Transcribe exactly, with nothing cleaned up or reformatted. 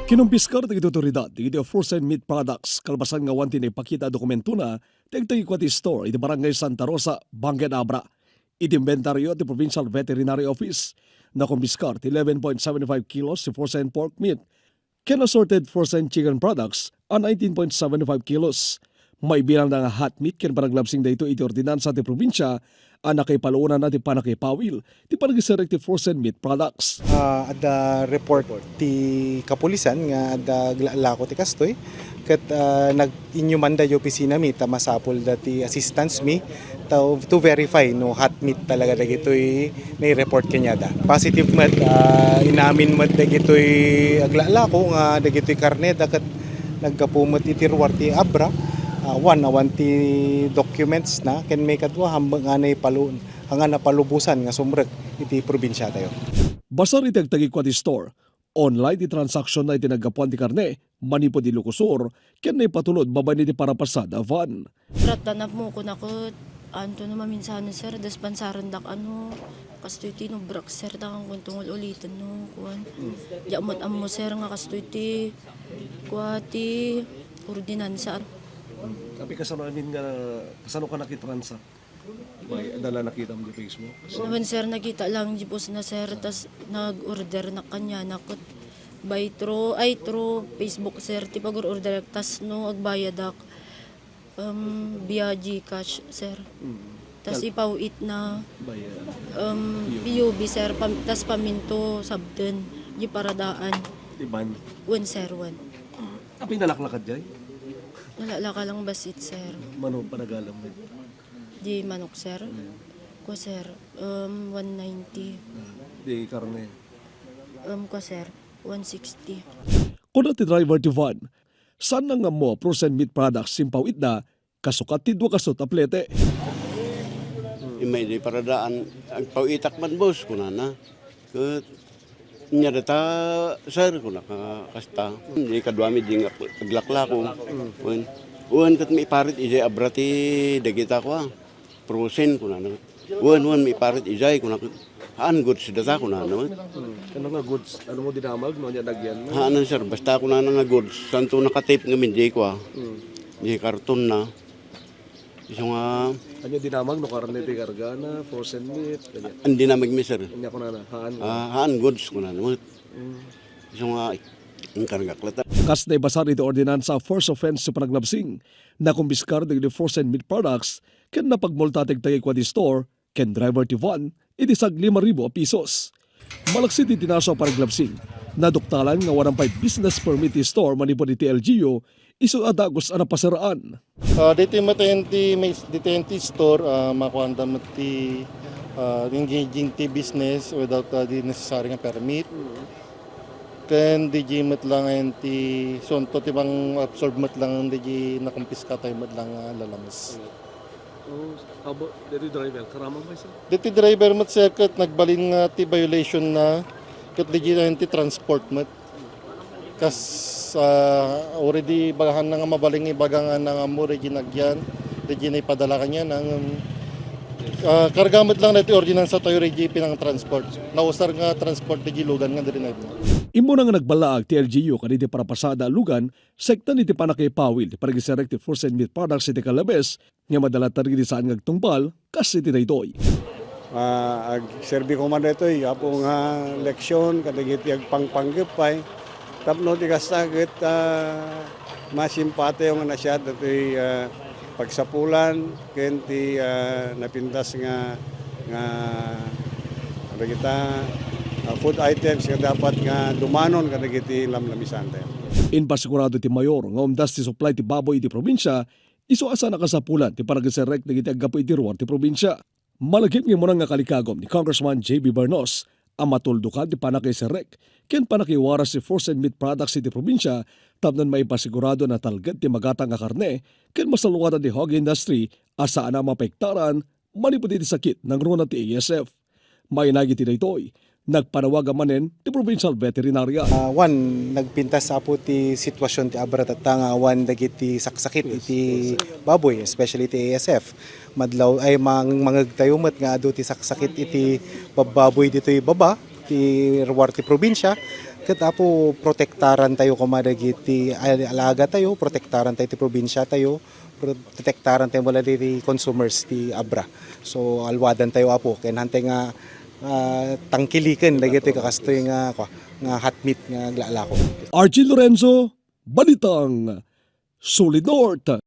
Kinumpiskar dagiti awtoridad dagiti frozen meat products kalpasan nga awan ti naipakita a dokumentona ti agtagikua ti store iti Barangay Santa Rosa, Bangued, Abra. Iti imbentario ti Provincial Veterinary Office, nakumpiskar ti eleven point seven five kilos ti frozen pork meat ken assorted frozen chicken products a nineteen point seven five kilos. Maibilangda nga hot meat ken panaglabsing daytoy iti ordinansa ti probinsia a nakaipalunana ti pannakaipawil ti panagiserrek ti frozen meat products. Ah, adda report ti kapulisan nga adda aglaalako ti kastoy, ket, ah, nag-inyumanda iti opisinami ta masapulda ti assistance mi ta, to verify no hot meat talaga dagitoy nai-report kaniada. Positive met, ah, inamin met dagitoy aglaalako nga dagitoy karneda ket naggapu met iti ruar ti Abra, ah, wan, awan ti documents na, ken maikadua, hambueng nga naipalu-, nga napalubosan nga sumrek iti probinsiatayo. Basar iti agtagikua ti store, online ti transaksionna iti naggapuan ti karne manipud Ilocos Sur ken naipatulod babaen iti parapasada a van. Ratta na mo kuna ket, anto no maminsano, sir, dispensarendak, ano, kastoy ti inubrak, sir, ta kunkunto nga ul-uliten no, kuan. Diak met ammo, sir, nga kastoy ti, kua, ti ordinansa. Tapi kasano amin nga, kasano ka nakitransa? May, adda la nakitam di Facebook? Wen, sir, nakita lang di post na, sir, tas nag-order na kaniana ket by through, ay, through Facebook, sir, ti pag-order, tas no agbayadak, um, via GCash, sir. Mm. Tas Kal- ipaw-it na, By, uh, um, P U B. P U B, sir, pam-, tas paminto sabten, di paradaan. Di ban? Wen, sir, wen. Apay nalaklakad jay? Nalalaka lang basit, sir. Mano, panagalam mo? Di manok, sir? Mm. Kua, sir, um, one ninety. Mm. Di karne? Um, kua, sir, one sixty. Kuna ti driver ti van, saan na nga ammo a frozen meat products ti impaw-itda, kasukat ti dua kastoy a plete. Immay di paradaan, agpaw-itak man, boss, kunana. Ket, "Ania data, sir?" kunak, kasta. Di kaduami di nga aglaklako. Wen, wen ket maiparit idiay Abra ti dagita kua, frozen, kunana. "Wen, wen, maiparit idiay," kunak. "Haan goods data," kunana. Hmm. Ano nga goods? Ano mo dinamag, no? Ania dagyan mo? Haanan, sir. Basta kunana nga goods. Santo nakatip nga mindiay kua. Hmm. Di karton na. Isu nga Ania dinamag no karne ti kargana, frozen meat, kanya. Ang dinamag mi, sir. Ania kunana, haan. Ah, haan goods kunana. Mm. Isu nga, ang kargak lata. Kas naibasar iti ordinansa a first offense ti panaglabsing, nakumpiskar dagiti frozen meat products, ken napagmulta ti agtagikua ti store, ken driver ti van iti sagli nga ribu a pesos. Malaksid iti naso a panaglabsing, naduktalan nga awan pay business permit ti store manipud iti L G U, isu a dagus a napasaraan. Ah, ditoy met iti may, ditoy iti store, ah, makuanda met ti, ah, engaging ti business without, ah, the necessary nga permit. Ken D G met lang iti sunto ti pang-absorb met lang D G nakumpiskatay met lang nga lalames. Oh, abo, deti driver, karamang pay, sir? Deti driver met, sir, ket nagbalin nga ti violation na, ket dagiti transport met. Kas, ah, already bagahan na nga mabalin nga ibaga nga nangammo dagiti nagyan, dagiti naipadala kaniana, ngem, ah, karga met lang dagiti ordinansa tayo dagiti pinang-transport. Nausar nga transport dagiti lugan nga dirive na. Immuna nga nagballaag ti L G U kadagiti parapasada a lugan, sektan iti pannakaipawil ti panagiserrek ti frozen meat products iti Calabes, ngem adda latta dagiti saan nga agtungpal kas iti daytoy. Ah, agserbi koma daytoy, apo nga leksyon kadagiti agpangpanggep pay. Tapno ti kasta ket, ah, masimpatayo nga nasiat daytoy, ah, pagsapulan ken ti, ah, napintas nga, nga dagita, ah, food items nga dapat nga dumanon kadagiti lamlamisan tayo. Impasigurado ti mayor nga umdas ti supply ti baboy iti probinsia, isu a saan a kasapulan ti panagiserrek dagiti aggapu iti ruar ti probinsia. Malagip nga immuna nga kalikagum ni Congressman J B Bernos a matuldukan ti pannakaiserrek ken pannakaiwaras ti frozen meat products iti probinsia tapno maipasigurado a natalged ti magatang a karne ken masaluatan ti hog industry a saan a mapaiktaran manipud iti sakit nangruna ti A S F. Mainagi ti daytoy, nagpanawagan manen ti provincial veterinarian. Ah, wan, nagpintas, apo, ti sitwasyon ti Abra tatta nga awan dagiti saksakit iti baboy, especially iti A S F. Madlaw, ay, mang-, mangegtayo met nga adu ti saksakit iti babbaboy ditoy baba ti ruar ti probinsia. Ket, Apo, protektaran tayo koma dagiti al-, alaga tayo, protektaran tayo ti probinsya tayo, protektaran tayo wala dagiti consumers ti Abra. So, alwadan tayo, Apo, ken hantay nga, ah, tangkiliken dagiti kakastoy nga, kua, nga hot meat nga aglalako. R G Lorenzo, Balitang Solid North.